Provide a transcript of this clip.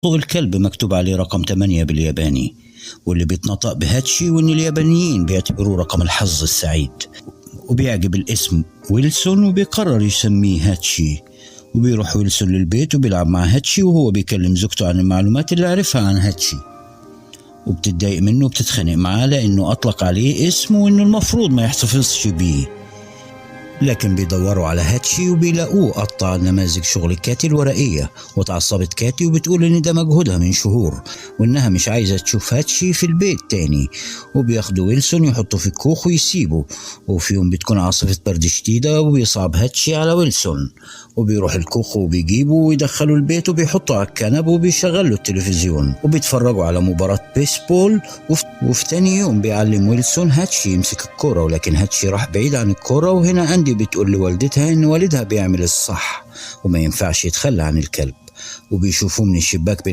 طوق الكلب مكتوب عليه رقم 8 بالياباني، واللي بيتنطق بهاتشي، وإن اليابانيين بيعتبروه رقم الحظ السعيد. وبيعجب الاسم ويلسون وبيقرر يسميه هاتشي. وبيروح ويلسون للبيت وبيلعب مع هاتشي، وهو بيكلم زوجته عن المعلومات اللي عرفها عن هاتشي، وبتتضايق منه وبتتخانق معاه لأنه أطلق عليه اسمه وإنه المفروض ما يحتفظش بيه. لكن بيدوروا على هاتشي وبيلاقوه قطع نماذج شغل كاتي الورقية، وتعصبت كاتي وبتقول إن ده مجهودها من شهور وإنها مش عايزة تشوف هاتشي في البيت تاني. وبياخدوا ويلسون يحطه في الكوخ ويسيبه. وفي يوم بتكون عاصفة برد شديدة وبيصعب هاتشي على ويلسون، وبيروح الكوخ وبيجيبه ويدخله البيت وبيحطه على الكنب وبيشغل له التلفزيون وبيتفرجوا على مباراة بيسبول. وفي تاني يوم بيعلم ويلسون هاتشي يمسك الكرة، ولكن هاتشي راح بعيد عن الكرة. وهنا أندي بتقول لوالدتها إن والدها بيعمل الصح وما ينفعش يتخلى عن الكلب. وبيشوفوه من الشباك.